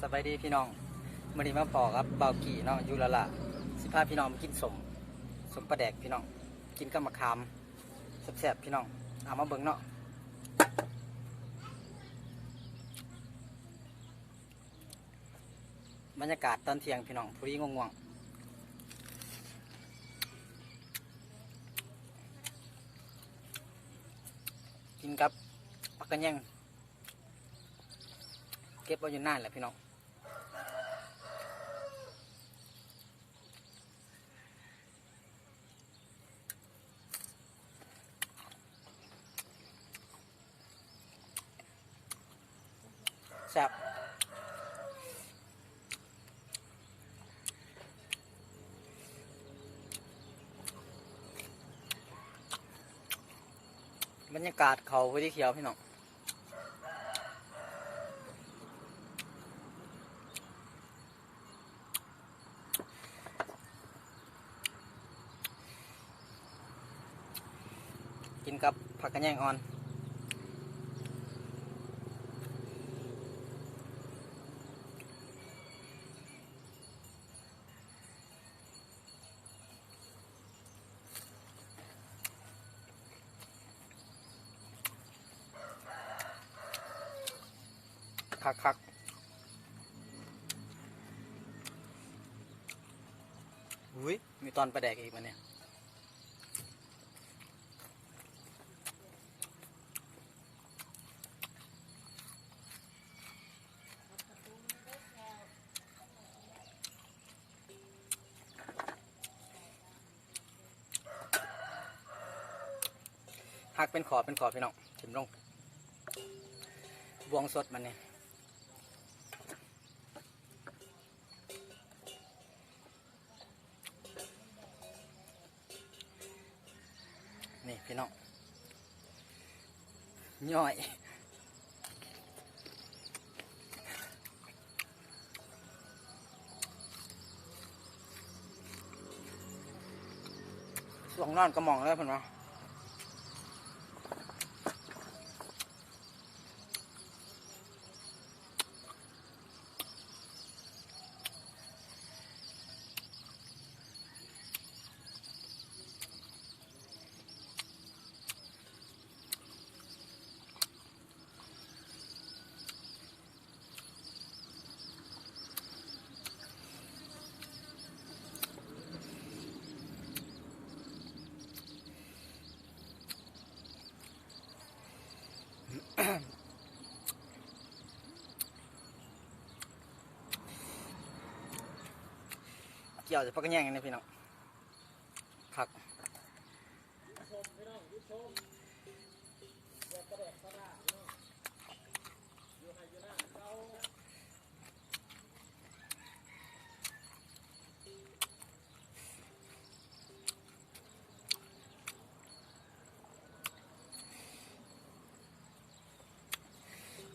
ສະບາຍດີພີ່ນ້ອງ, ມື້ນີ້ມາພໍ້ກັບບ່າວກີ້ເນາະ ຢູ່ລະລະ ຊິພາພີ່ນ້ອງມາກິນສົ້ມ ສົ້ມປາແດກພີ່ນ້ອງ ກິນກັບໝາກຂາມ ແຊບໆ ພີ່ນ້ອງ ເອົາມາເບິ່ງເນາະ. ບັນຍາກາດຕອນທ່ຽງພີ່ນ້ອງ ພໍດີງ່ວງໆ ກິນກັບຜັກກະແຍງ ເກັບເອົາຢູ່ນານແຫຼະພີ່ນ້ອງ. ແຊບ ບັນຍາກາດເຂົ້າພໍດີຂຽວພີ່ນ້ອງ. ກິນກັບຜັກກະແຍງອ່ອນ. ຄັກໆ ອຸ້ຍ ມີຕອນປາແດກອີກບາດນີ້. ຫັກເປັນຂໍ້ເປັນຂໍ້ພີ່ນ້ອງ ຖິ້ມລົງ ບ່ວງສົດມັນນີ້. ນີ້ພີ່ນ້ອງ ຍ້ອຍ ຊ່ວງນອນກະໝ່ອງເລີຍເພິ່ນວ່າ. ກ່ຽວໃສ່ຜັກກະແຍງນີ້ພີ່ນ້ອງ ຄັກ.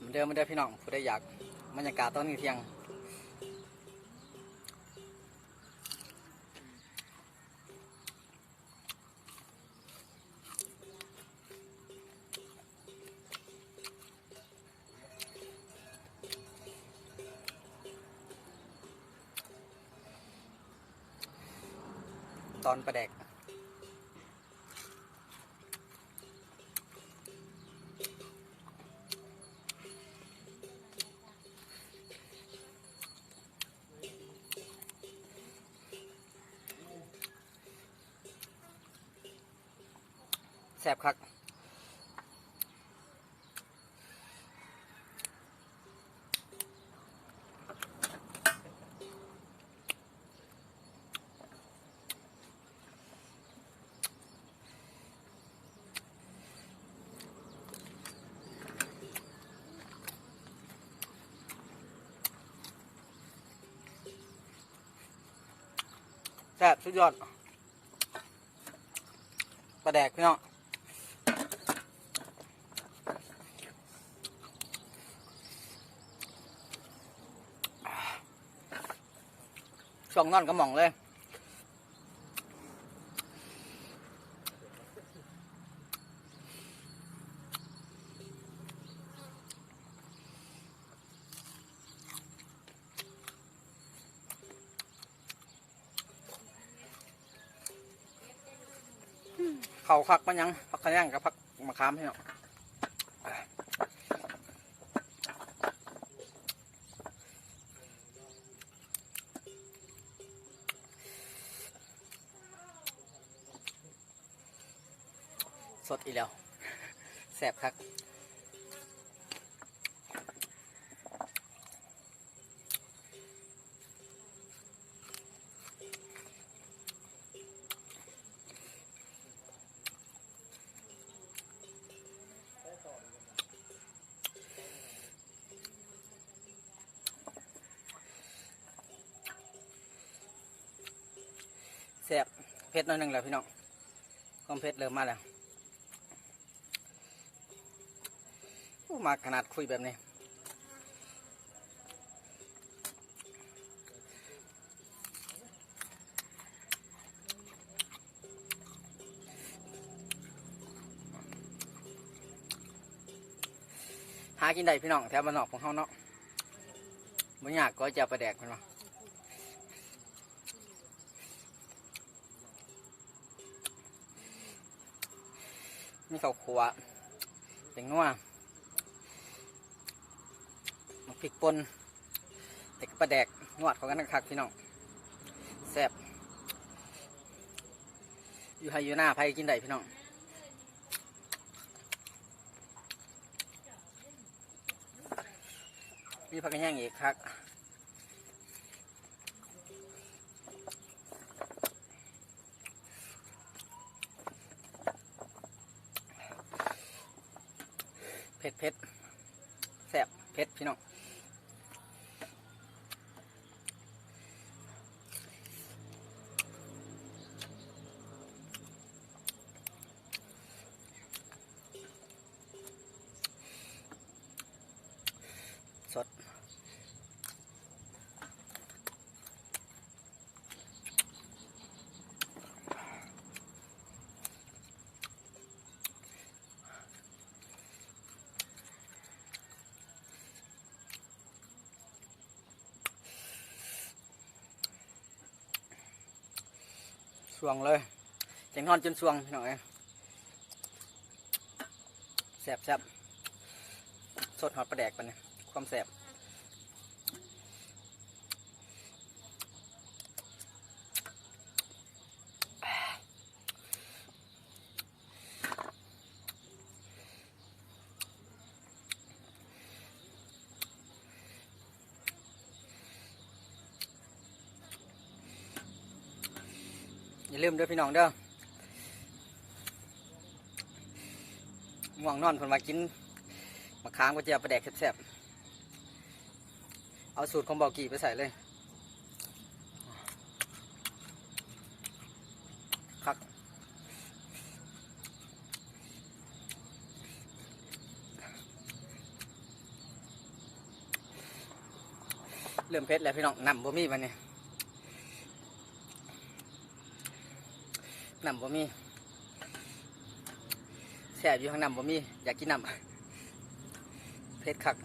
ມາເດີ ມາເດີພີ່ນ້ອງ ຜູ້ໃດຢາກບັນຍາກາດຕອນທ່ຽງ. ຕອນປາແດກ ແຊບຄັກ. ແຊບ ສຸດຍອດ ປາແດກພີ່ນ້ອງ ຊ່ວງນອນກະໝ່ອງເລີຍ. ແ ເຂົ້າຄັກ ມັນຫຍັງ ຜັກຂະແຍງກັບຜັກມະຂາມ ພີ່ນ້ອງ. ສົດອີກແລ້ວ ແຊບຄັກ. ແຊບ ເຜັດໜ້ອຍໜຶ່ງແລ້ວພີ່ນ້ອງ ຄວາມເຜັດເລີ່ມມາແລ້ວ. ໂອ້ ມັກຂະໜາດຄຸຍແບບນີ້. ຫາກິນໄດ້ພີ່ນ້ອງ ແຖວບ້ານນອກຂອງເຮົາເນາະ ບໍ່ຍາກ ກອຍແຈ່ວປາແດກ ເພິ່ນວ່າ. ມີເຂົ້າຂົ້ວ ແປ້ງນົວ ໝາກພິກປົ່ນ ແລ້ວກໍປາແດກ ຍວດເຂົ້າກັນຄັກໆ ພີ່ນ້ອງ ແຊບ. ຢູ່ໄຮ່ຢູ່ນາໃຜກິນໄດ້ພີ່ນ້ອງ. ມີຜັກກະແຍງອີກຄັກ. ເຜັດໆ ແຊບ ເຜັດພີ່ນ້ອງ. ສົດ. ສ່ວງເລີຍ ຈັ່ງນອນຈົນສ່ວງ ພີ່ນ້ອງເອີຍ. ແຊບໆ ສົດຮອດປາແດກປານນີ້ ຄວາມແຊບ. ຢ່າລືມເດີພີ່ນ້ອງເດີ ງ່ວງນອນເພິ່ນວ່າກິນໝາກຂາມກັບແຈ່ວປາແດກແຊບໆ. ເອົາສູດຂອງເບົາກີ້ໄປໃສ່ເລີຍ ຄັກ. ເລີ່ມເຜັດແລ້ວພີ່ນ້ອງ ນ້ຳບໍ່ມີບາດນີ້ ນ້ຳບໍ່ມີ. ແຊບຢູ່ ຫາກນ້ຳບໍ່ມີ ຢາກກິນນ້ຳ ເຜັດຄັກ.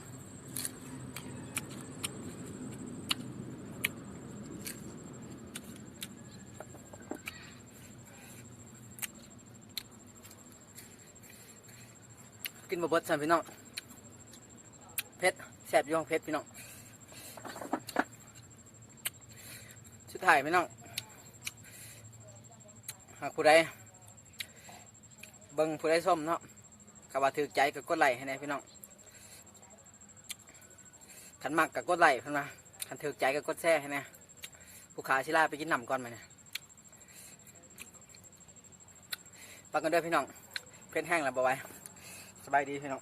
ກິນບໍ່ເບິດຊ້ຳພີ່ນ້ອງ ເຜັດ ແຊບຢູ່ ເຜັດພີ່ນ້ອງ. ສຸດທ້າຍພີ່ນ້ອງ ຫາກຜູ້ໃດເບິ່ງ ຜູ້ໃດຊົມເນາະ ຖ້າວ່າຖືກໃຈກໍກົດໄລ້ໃຫ້ແດ່ພີ່ນ້ອງ. ຄັນມັກກໍກົດໄລ້ເພິ່ນວ່າ ຄັນຖືກໃຈກໍກົດແຊໃຫ້ແດ່. ຜູ້ຂ້າຊິລາໄປກິນນ້ຳກ່ອນບາດນີ້ ປະກັນເດີພີ່ນ້ອງ ເຜັດແຮງແລ້ວບໍ່ໄຫວ. ສະບາຍດີພີ່ນ້ອງ.